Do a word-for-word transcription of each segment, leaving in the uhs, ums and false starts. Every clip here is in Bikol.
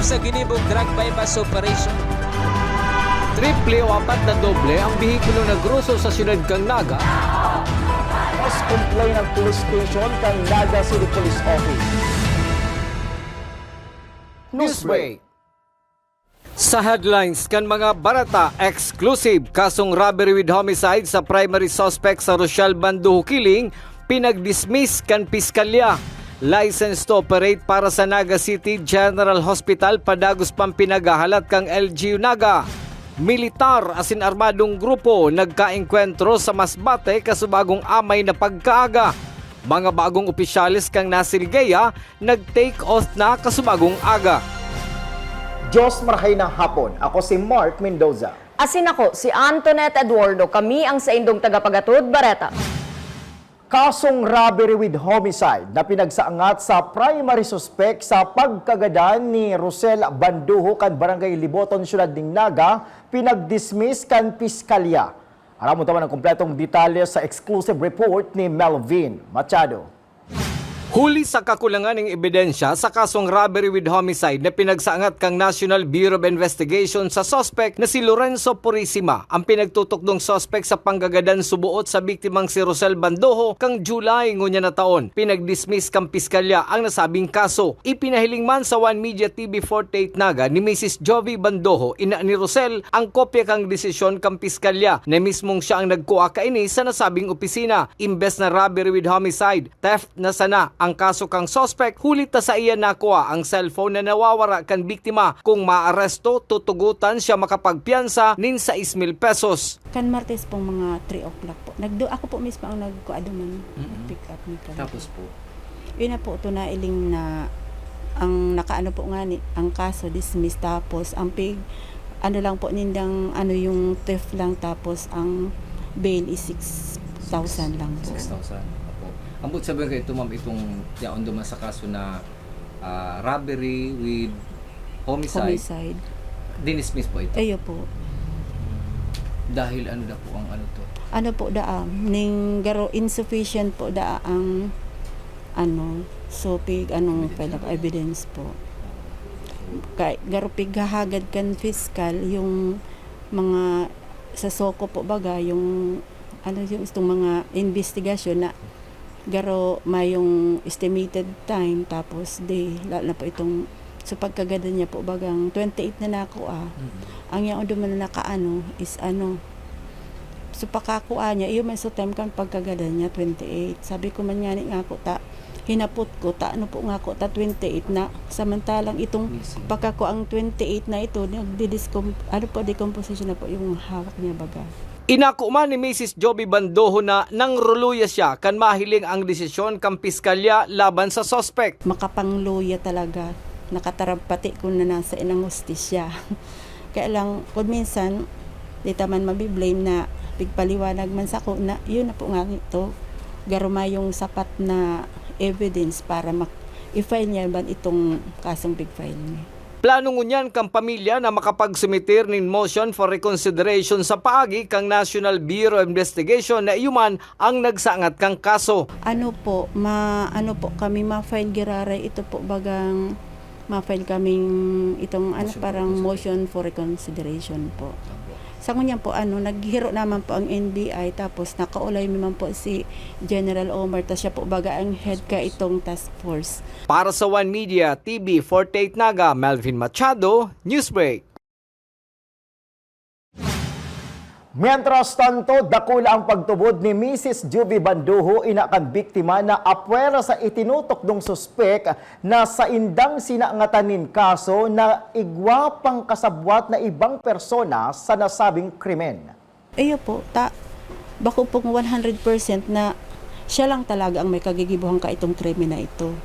Sa ginibong drug buy-bust operation. Triple o apat na doble ang behikulo na groso sa siyudad kan Naga. Mas complain ang police station kan Naga City Police Office. Newsbreak. Sa headlines kan mga bareta, exclusive, kasong robbery with homicide sa primary suspect sa Rochelle Banduho killing, pinag-dismiss kan piskalya. License to operate para sa Naga City General Hospital padagos pang pinaghahalat kan L G U Naga. Militar asin armadong grupo nagkaengkwentro sa Masbate kasubagong amay na pagkaaga. Mga bagong opisyales kan Nasilgeya nag-take oath na kasubagong aga. Diyos marahay na hapon. Ako si Mark Mendoza. Asin ako si Antoinette Eduardo. Kami ang saindong tagapagatod, Bareta. Kasong robbery with homicide na pinagsaangat sa primary suspect sa pagkagadan ni Rosel Banduho kan Barangay Liboton, Siyudad nin Naga, pinag-dismiss kan piskalya. Aramon ta man ang kompletong detalye sa exclusive report ni Melvin Machado. Huli sa kakulangan nin ebidensya sa kasong robbery with homicide na pinagsaangat kan National Bureau of Investigation sa suspect na si Lorenzo Purisima, ang pinagtutukdong suspect sa panggagadan suboot sa biktimang si Rosel Bandoho kan July ngunyan na taon. Pinag-dismiss kan piskalya ang nasabing kaso. Ipinahiling man sa One Media T V forty-eight Naga ni Misis Jovi Bandoho, ina ni Rosel, ang kopya kan desisyon kan piskalya na mismong siya ang nagkua kaini sa nasabing opisina. Imbes na robbery with homicide, theft na sana ang kaso kan suspect, huli ta saiya nakua ang cellphone na nawawara kan biktima. Kung maaresto, tutugotan siya makapagpiyansa nin sais mil pesos. Kan Martes pong mga three o'clock po. Nagdo-, ako po mismo ang nagkuha duman. Mm-mm. Pick up ni Karen. Tapos po? Yun na po, to nailing na ang nakaano po ngani, ang kaso dismiss. Tapos ang pig, ano lang po nindang, ano, yung theft lang, tapos ang bail is six thousand lang po. Six thousand, opo. Ang buot sabihin kayo ito, ma'am, itong yaon duman sa kaso na, ah, robbery with homicide. Homicide. Dinismiss po ito? Ayo po. Dahil ano na po ang ano to? Ano po daa, ning garo insufficient po daa ang ano, so pig anong Evidence. Pwede evidence po. Kay garo pighahagad kan fiscal yung mga sa SOCO po baga, yung ano, yung itong mga investigasyon na garo mayong estimated time, tapos day, lalo na po itong, so pagkagadan niya po bagang twenty-eight na nako, ah. Mm. Ang yaon duman na nakaano is ano, so pakakua niya, iyo man sa time kan pagkagadan niya, twenty-eight. Sabi ko man ngani ngako ta, hinapot ko, ta ano po ngako ta twenty-eight na, samantalang itong Missing. Pagkakua ang twenty-eight na ito, nagdidiscom-, ano po, decomposition na po yung hawak niya baga. Inako man ni Misis Joby Bandoho na nangruluya siya kan mahiling ang desisyon kan piskalya laban sa suspek. Makapangluya talaga. Nakatarabpati ko na nasa inang hustisya. Kaya lang, kung minsan, di ta man mabiblame na pigpaliwanag man sako na yun na po nga ito. Garo mayong sapat na evidence para mak-, i-file niya man itong kasong pig-file niya. Plano ngunyan kan pamilya na makapagsumiter nin motion for reconsideration sa paagi kan National Bureau of Investigation na iyo man ang nagsaangat kan kaso. Ano po, ma-, ano po kami, ma-file giraray ito po bagang ma-file kaming itong ano, Motion for parang reconsideration. Motion for reconsideration po. Opo. Sa ngunyan po, ano, naghiro naman po ang N B I, tapos nakaulay mi man po si General Omar, tas siya po baga ang head ka itong task force. Para sa One Media, T V forty-eight Naga, Melvin Machado, Newsbreak. Mientras tanto, dakula ang pagtubod ni Misis Juvie Banduho, ina kan biktima, na apwera sa itinutukdong suspek na saindang sinangatan nin kaso na igwa pang kasabwat na ibang persona sa nasabing krimen. Iyo po, ta-, bako pong one hundred percent na siya lang talaga ang may kagigibuhan ka itong krimen na ito.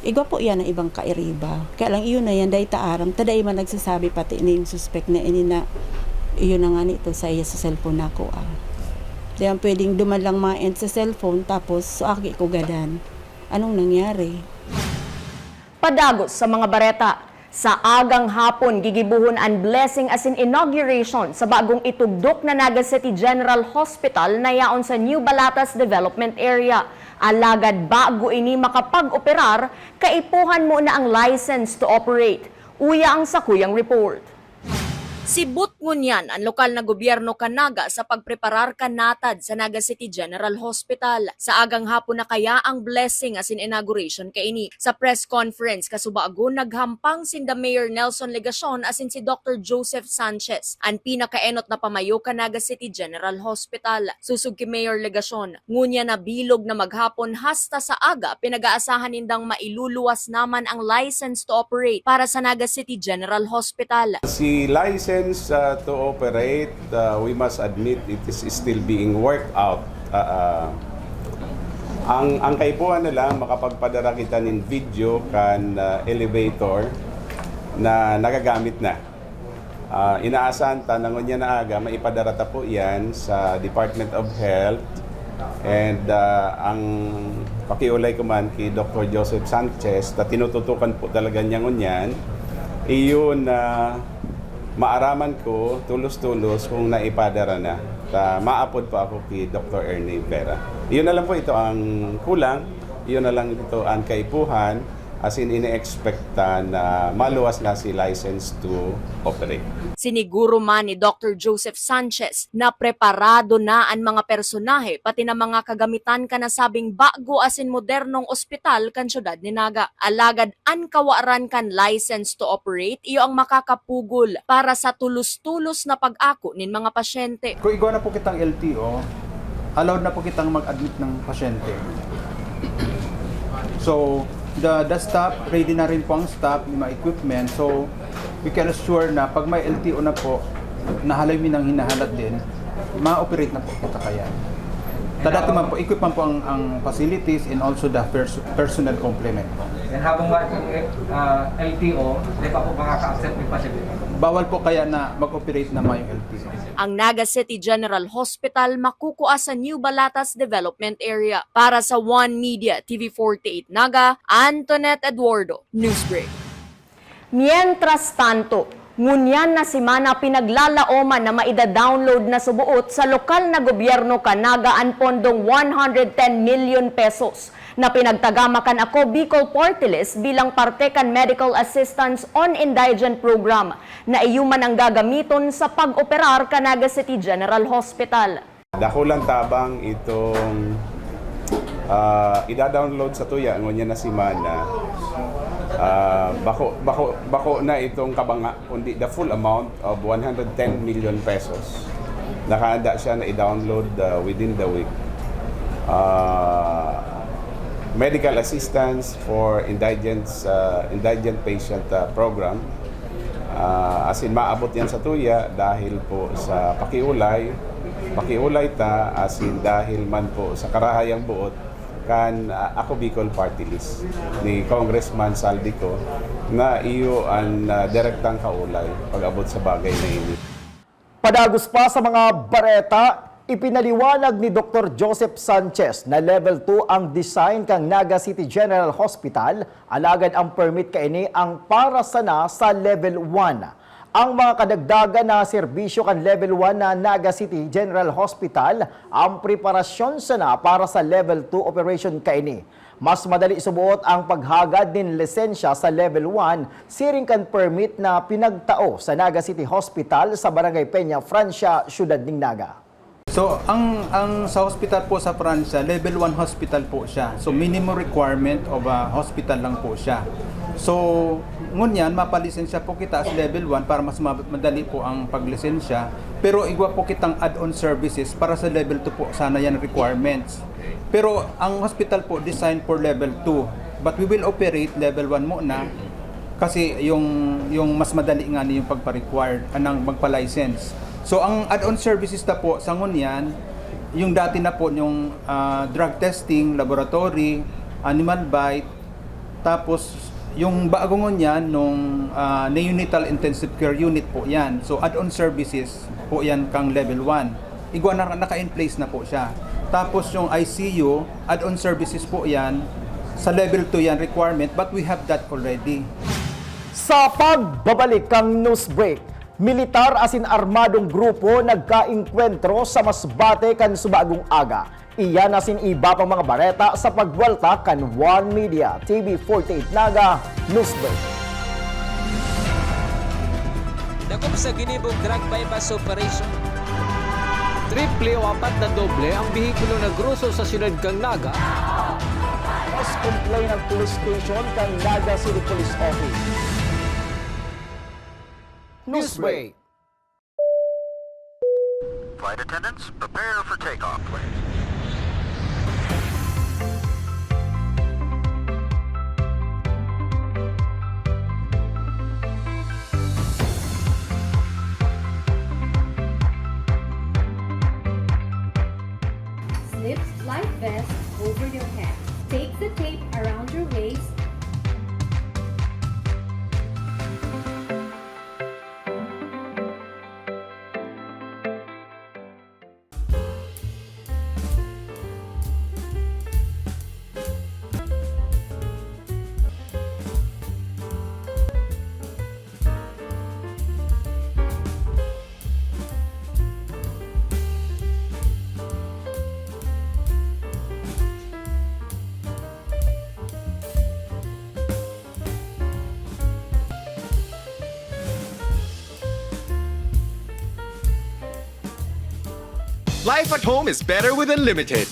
Igwa po yan ang ibang kairiba. Kaya lang, iyon na yan, dahil ta aram, ta dai man nagsasabi pati ning suspek na ini na iyon na nga nito sa iya sa cellphone nako, ah. Di yan pwedeng duman lang ma-end sa cellphone, tapos so aki ko gadan. Anong nangyari? Padagos sa mga bareta. Sa agang hapon, gigibohon an blessing asin inauguration sa bagong itugdok na Naga City General Hospital na yaon sa New Balatas Development Area. Alagad bago ini makapag-operar, kaipuhan muna ang license to operate. Uya ang sakuyang report. Sibot ngunyan an lokal na gobyerno kan Naga sa pagpreparar kan natad sa Naga City General Hospital. Sa agang hapon na kaya ang blessing asin inauguration kaini. Sa press conference kasubagon, naghampang sinda Mayor Nelson Legacion asin si Doctor Joseph Sanchez, an pinakaenot na pamayo kan Naga City General Hospital. Sosog ki Mayor Legacion, ngunyan na bilog na maghapon hasta sa aga, pinag-aasahan nindang mailuluwas naman ang license to operate para sa Naga City General Hospital. Si license uh, to operate, uh, we must admit it is still being worked out. Uh, uh, ang, ang kaipuhan na lang, makapagpadara kita nin video kan uh, elevator na nagagamit na. Uh, inaasahan ta na ngunyan na aga, maipadara ta po yan sa Department of Health. And uh, ang pakiulay ko man kay Doctor Joseph Sanchez, na tinututukan po talaga niya ngunyan, iyon na maaraman ko tulos-tulos kung naipadara na. Ta maapod pa ako kay Doctor Ernie Vera. Iyon na lang po, ito ang kulang, iyon na lang ito ang kaipuhan, as in, ini-expect ta na maluwas na si license to operate. Siniguro man ni Doctor Joseph Sanchez na preparado na an mga personahe pati na mga kagamitan kan nasabing bago asin modernong ospital kan siyudad ni Naga. Alagad an kawaran kan license to operate iyo ang makakapugol para sa tulos-tulos na pag-ako nin mga pasyente. Kung igwa na po kitang L T O, allowed na po kitang mag-admit ng pasyente. So, the, the staff, ready na rin po ang staff, may mga equipment. So, we can assure na pag may L T O na po, nahalay mi ng hinahalat din, ma-operate na po kita kaya. Ta dati man po, equip man po ang, ang facilities and also the pers- personnel complement po. And habang wala pong uh, L T O, di pa po makaka-accept ng pasyente. Bawal po kaya na mag-operate na mayong L T O. Ang Naga City General Hospital makukua sa New Balatas Development Area. Para sa One Media T V forty-eight Naga, Antoinette Eduardo, Newsbreak. Mientras tanto, ngunyan na semana pinaglalaoman na maida-download na subuot sa lokal na gobyerno kan Naga an pondong one hundred ten million pesos na pinagtagama kan Ako Bicol Party List bilang parte kan Medical Assistance on Indigent Program na iyo man ang gagamiton sa pag-operar kan Naga City General Hospital. Dakulang tabang itong ah, ida-download sa tuya ngunyan na semana. Ah, bako, bako, bako na itong kabanga, kundi the full amount of one hundred ten million pesos na kaanda siya na i-download ah, within the week. Ah, medical assistance for indigent, ah, indigent patient ah, program. Ah, as in, maabot yan sa tuya dahil po sa pakiulay, pakiulay ta, as in, dahil man po sa karahayang buot kan ah, Ako Bicol Party List ni Congressman Saldico, na iyo an ah, direktang kaulay pag-abot sa bagay na ini. Padagos pa sa mga bareta, ipinaliwanag ni Doktor Joseph Sanchez na Level two ang design kan Naga City General Hospital, alagad ang permit kaini ang para sana sa Level one. Ang mga kadagdagan na serbisyo kan Level one na Naga City General Hospital, ang preparasyon sana para sa Level two operation kaini. Mas madali suboot ang paghagad nin lisensya sa Level one siring kan permit na pinagtao sa Naga City Hospital sa Barangay Peña Francia, Syudad nin Naga. So, ang ang sa hospital po sa Pransya, level one hospital po siya. So, minimum requirement of a hospital lang po siya. So, ngunyan, mapalisensya po kita sa level one para mas ma- madali po ang paglisensya. Pero igwa po kitang add-on services para sa level two po, sana yan requirements. Pero ang hospital po designed for level two. But we will operate level one muna kasi yung yung mas madali nga ni yung pagpa-required anang magpa-license. So ang add-on services ta po sa ngunyan, yung dati na po yung ah, drug testing, laboratory, animal bite, tapos yung bago ngunyan nung ah, neonatal intensive care unit po yan. So add-on services po yan kang level one. Igwa na, naka-in place na po siya. Tapos yung I C U, add-on services po yan. Sa level two yan requirement, but we have that already. Sa pagbabalik kang news break, militar asin armadong grupo nagkaengkwentro sa Masbate kan subagong aga. Iyan asin iba pang mga bareta sa pagbuwelta kan One Media T V forty-eight Naga News Break. Sa ginibong drug buy-bust operation, triple o apat na doble ang behikulo na groso sa siyudad kan Naga. Mas complain ang police station kan Naga City Police Office. Newsbreak. Flight attendants, prepare for takeoff, please. Slip life vest over your head. Take the tape around your waist. Life at home is better with Unlimited.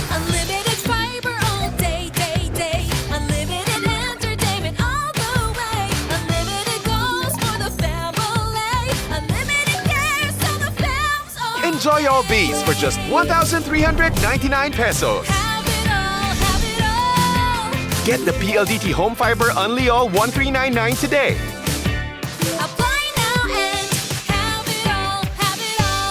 Unlimited fiber all day, day, day. Unlimited entertainment all the way. Unlimited goals for the family. Unlimited care so the fam's all. Enjoy all these for just one thousand three hundred ninety-nine pesos. Have it all, have it all. Get the P L D T Home Fiber Unli All one three nine nine today. Apply now and have it all, have it all.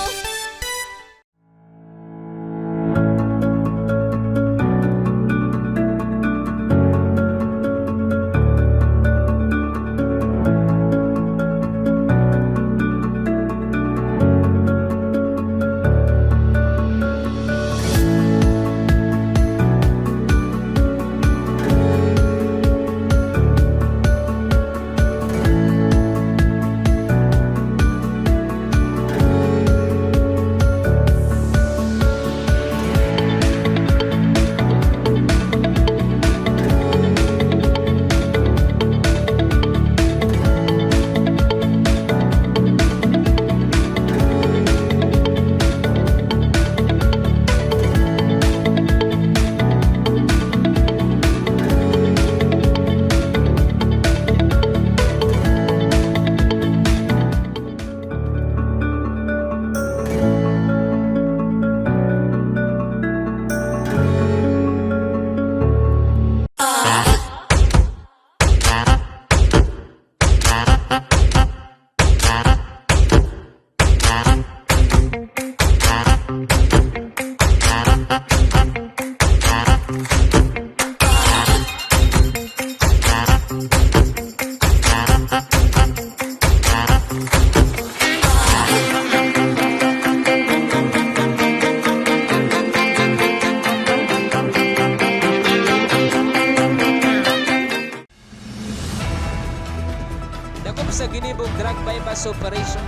Dakop sa ginibong drug buy-bust operation.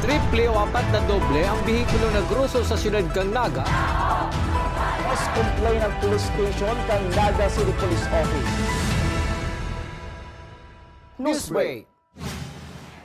Triple o apat na doble ang behikulo na groso sa siyudad kan Naga. Mas complain ang police station kan Naga City Police Office. Newsbreak.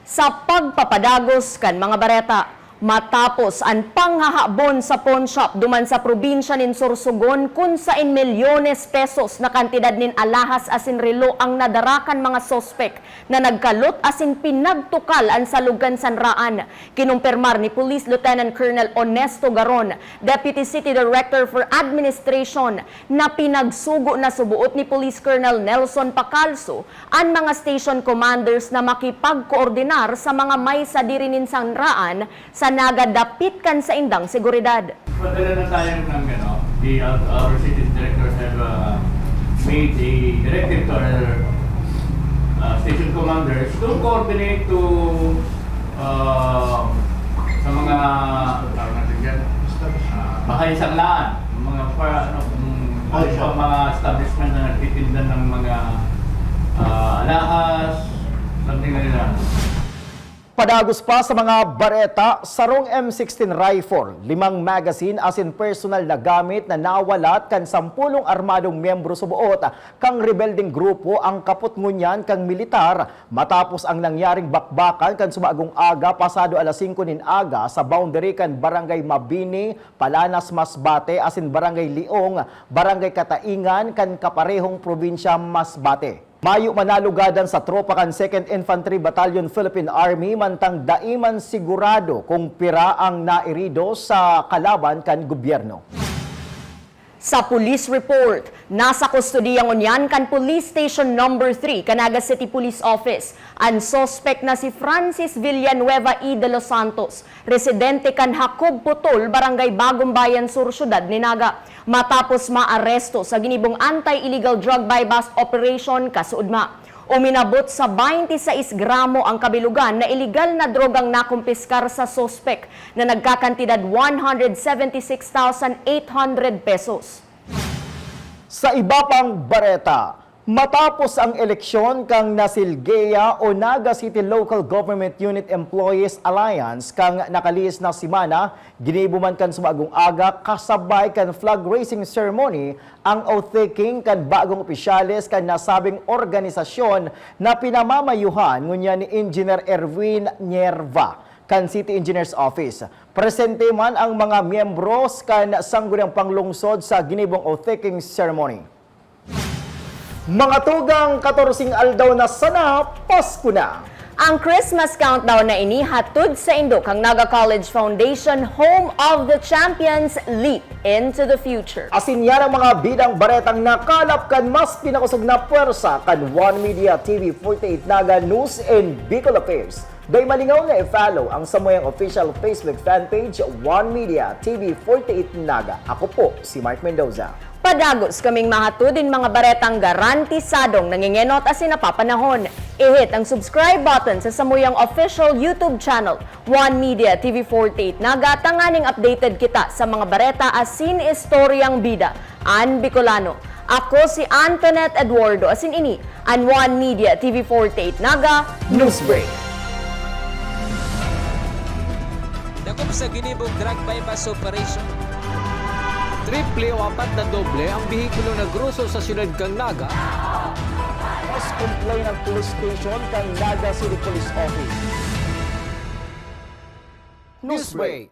Sa pagpapadagos kan mga bareta, matapos an panghahabon sa pawnshop duman sa probinsya nin Sorsogon, kun saen milyones pesos na kantidad nin alahas asin relo ang nadara kan mga suspek na nagkalot asin pinagtukal an salog kan sanraan, kinumpirmar ni Police Lieutenant Colonel Onesto Garon, Deputy City Director for Administration, na pinagsugo na suboot ni Police Colonel Nelson Pacalso an mga station commanders na makipagkoordinar sa mga may sadiri nin sanraan sa Naga dapit kan saindang seguridad. Padala na tayo ng, ano, the, uh, our city director have, uh, made a directive to our, uh, station commanders to coordinate to, uh, sa mga, tawag natin dyan, uh, bahay sanraan, mga pa, ano, kung ano pa mga establishment na nagtitinda ng mga, uh, alahas, something like that. Padagos pa sa mga bareta, sarong M sixteen rifle, limang magazine asin personal na gamit na nawalat kan sampolong armadong miyembro suboot kan rebeldeng grupo ang kapot ngunyan kan militar matapos ang nangyaring bakbakan kan subagong aga pasado alas singko nin aga sa boundary kan Barangay Mabini, Palanas, Masbate asin Barangay Leong, Barangay Kataingan kan kaparehong probinsya Masbate. Mayo man nalugadan sa tropa kan Second Infantry Battalion Philippine Army, mantang dai man sigurado kung pira ang nairido sa kalaban kan gobyerno. Sa police report, nasa kustodiya ngunyan kan Police Station Number three kan Naga City Police Office an suspek na si Francis Villanueva y de los Santos, residente kan Jacob Putol, Barangay Bagong Bayan Sur, Syudad ni Naga, matapos maaresto sa ginibong anti-illegal drug buy-bust operation kasuodma. Uminabot sa twenty-six gramo ang kabilugan na iligal na drogang nakumpiskar sa suspek na nagkakantidad one hundred seventy six thousand eight hundred pesos. Sa iba pang bareta, matapos ang eleksyon kan Nasilgeya o Naga City Local Government Unit Employees Alliance kan nakalihis na semana, ginibo man kan subagong aga kasabay kan flag raising ceremony ang oath-taking kan bagong opisyales kan nasabing organisasyon na pinamamayohan ngunyan ni Engineer Erwin Nierva kan City Engineers Office. Presente man ang mga miyembros kan Sangguniang Panglungsod sa ginibong oath-taking ceremony. Mga tugang, katorseng aldaw na sana, Pasko na! Ang Christmas countdown na ini hatod saindo kan Naga College Foundation, home of the champions. Leap into the future. Asin yan ang mga bidang baretang nakalap kan mas pinakosog na pwersa kan One Media T V forty-eight Naga News and Bicol Affairs. Dai malingaw na i-follow ang samuyang official Facebook fan page, One Media T V forty-eight Naga. Ako po si Mark Mendoza. Padagos kaming mahatod nin mga baretang garantisadong nangengenot asin napapanahon. I-hit ang subscribe button sa samuyang official YouTube channel, One Media T V forty-eight Naga, tanganing updated kita sa mga bareta asin istoryang bida an Bicolano. Ako si Antoinette Eduardo, asin ini an One Media T V forty-eight Naga News Break. Dakop sa ginibong drug buy-bust operation. Triple o apat na doble ang behikulo na groso sa siyudad kan Naga. Mas complain ang police station kan Naga City Police Office. News Break.